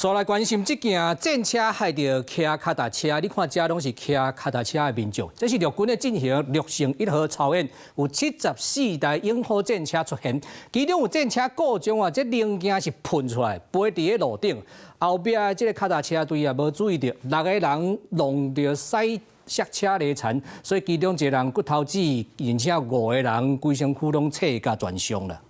煞來關心這件戰車害著騎跤踏車，你看這攏是騎跤踏車的民眾。這是陸軍咧進行陸勝一號操演，有74台鷹號戰車出現，其中有戰車故障啊，這零件是噴出來，飛佇咧路頂，後壁的這個跤踏車隊啊，無注意著，六個人弄著駛剎車離殘，所以其中一個人骨頭折，而且五個人規身軀攏切甲全傷啦。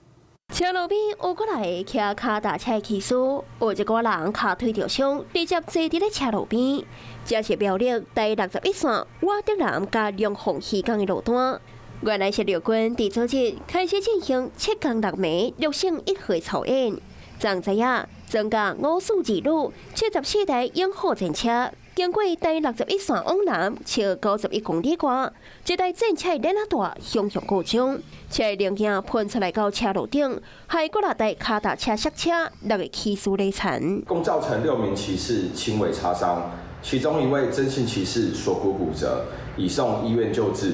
車路邊有過來騎跤踏車的騎士，有一個人跤腿著傷，直接坐佇咧車路邊。這是苗栗台61線瓦德南佮龍鳳漁港的路段。原來是陸軍佇昨日開始進行7工6暝陸勝一號操演，昨知影增加五四二旅74台鷹號戰車，經過台61線往南超91公里外，這台戰車的鏈仔帶雄雄故障，車零件噴出來到車路頂，害幾若台跤踏車剎車，六個騎士禮殘。共造成六名騎士輕微擦傷，其中一位曾姓騎士鎖骨骨折，已送醫院救治。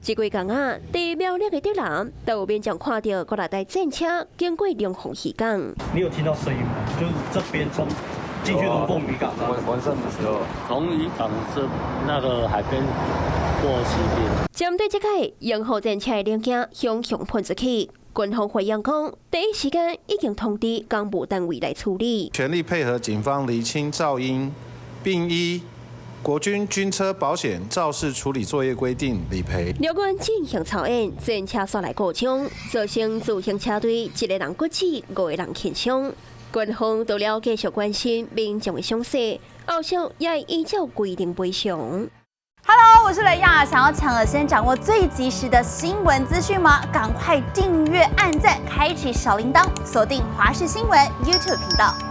這幾工啊，佇苗栗的德南，都有民眾看著幾若台戰車經過龍鳳漁港。你有聽到聲音嗎？就是這邊從進去龍鳳漁港。晚上的時候，從漁港這那個海邊過西邊。針對這個鷹號戰車的零件雄雄噴出去，軍方回應講，第一時間已經通知公務單位來處理，全力配合警方釐清肇因，並依國軍軍車保險肇事處理作業規定理賠。陸軍進行操演，戰車煞來故障，造成自行車隊一個人骨折，五個人輕傷。軍方除了繼續關心民眾的傷勢，後續也會依照規定賠償。 Hello，我是雷亞，想要搶先掌握最及時的新聞資訊嗎？趕快訂閱、按讚、開啟小鈴鐺，鎖定華視新聞 YouTube 頻道。